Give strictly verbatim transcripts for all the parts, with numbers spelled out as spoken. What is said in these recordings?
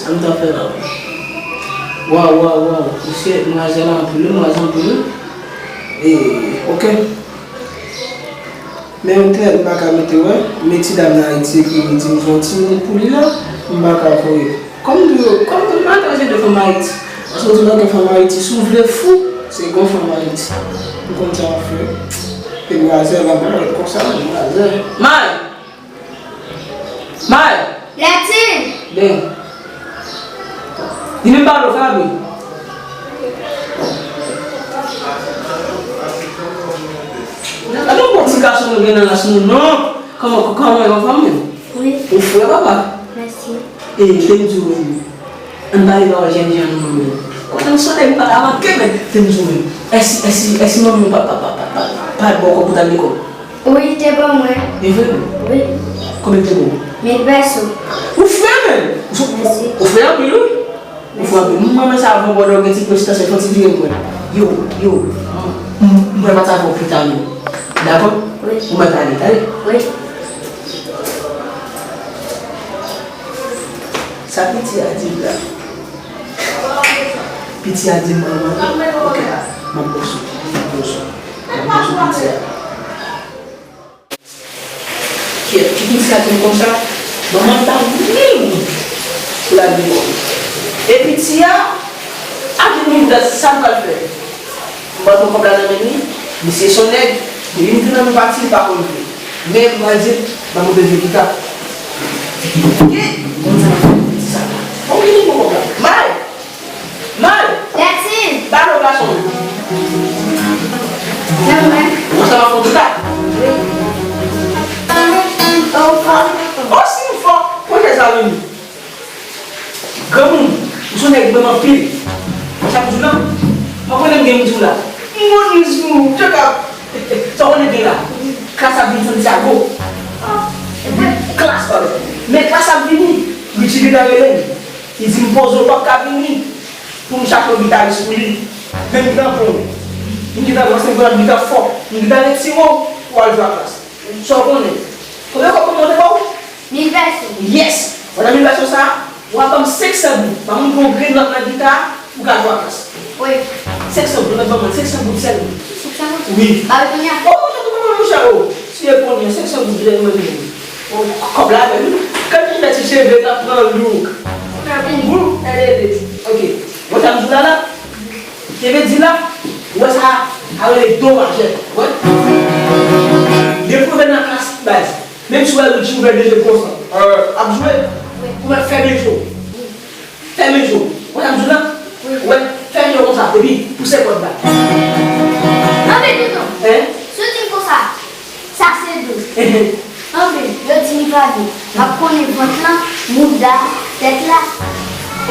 Sa m t ap fè la? Waw, waw, waw. Mesye, demwazèl anpil wi, demwazèl anpil wi. E, oke. Men yon tèt m pa ka mete wè. Men ti dam nan Ayiti ekri li di m fè yon ti minit pou li la. M pa ka voye. Kòm di yo, kòm di m pa ka jete fanm Ayiti. Paske w di bagay fanm Ayiti, si w vle fou, se gon fanm Ayiti. M konn sa w ap fè. Demwazèl la, mwen ret konsa, demwazèl. May! May! Latin! Ben. Li menm pale w, Fabi. Gade yon bon ti gason nou gen nan las nou, non. Kòman, kòman, kòman fanmi? Wi. Ou frè, papa? Mèsi. E, te m di w, ann pale pawòl jènjan nou, non, men. Kote m sonje m pale avan ke, men, te m di w, men. Èske, èske, èske manmi w pa, pa, pa, pa, pa, pa ba w kòb pou w t al lekòl? Wi, li te ban mwen. E vre? Wi. Konbyen li te ba w? Mil pèso. Ou frè, men! Ou, ou, ou frè anpil, wi. Ou frè anpil. M renmen sa avan w gen ti prestans, fè yon ti vire pou mwen. Yo, yo. M, m, m pral pati avè w pita, men. Dakò? Wi. Ou mèt ale, tande? Wi. Sa piti a di m la? Piti a di m manman. Oke. M ap ba w sou. M ap ba w sou. M ap ba w sou piti a. Kyèt, ki piti a di m konsa, manman ta mil goud pou l al lekòl. E piti a, a di m, sa l pral fè? M pral pran kòb la nan men li, misye se yon nèg, depi m vin nan nou pati, li pa konn vle. Men m pral di l, ban m ouvè gita. Ye, konn sa m ap fè piti sa la. Bon, vini pran kòb la. May! May! Latin! Ba non gason. Nan mwen. Mwen sa va fè w tout la. Wi. Oh, fò. Oh, si m fò, pran chèz la vini. Granmoun, ou se yon nèg menm anpil. Sa m di w lan, mwen konnen m gen m di w la. M bon jis pou ou, tchakap. Sa w konnen gen la. Klas ap vini Santiago. Klas, pardon. Men klas ap vini. Richie gentan rele m. Li di m poze w p ap ka vini pou m chache yon gitaris pou li. Men m gentan pran w. M gentan ranse m pran gita fò. M gentan retire w pou w al jwe a klas. Sa w konnen. Konbyen kòb mwen te ba w? Mil pèso. Yes! Pandan mil pèso sa a, w a ban m senk san goud. Ban m yon grenn nòt nan gita a pou w ka jwe a klas. Wi. Senk san goud, mwen ban mwen senk san goud sèlman. Senk san goud? Wi. Ba l kounye a. Oh, monchè, tou mwen, monchè, oh. Si e kounye a, senk san goud, mwen, mwen, mwen. Bon, kòb la, men, kan li fè ti cheve, l ap pran louk. Fè pou gou, èlele. Oke. Bon, sa m di w la, la. Te vle di la, ou wè sa, sa rele domajè. Wè. Depi w vin nan klas, baz. Menm si w wè Richie ouvè de je konsa. Ap jwe. Ou mèt fèmen je w. Fèmen je w. Ou konn sa m di w la? Wi. Ou wè, fèmen je w konsa, epi pouse kòd la. Anben, tonton. Hein? Si w di m konsa, sa se dous. Anben, yo di m pa dous. M ap konnen vant lan, mouda, tèt la.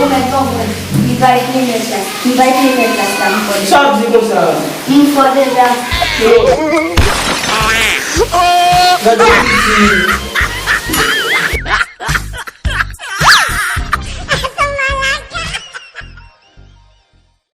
Ou mèt ban mwen. M pa plimen klas. M pa plimen klas la, m konnen. Sa w ap di konsa? M fò deja. Gade piti.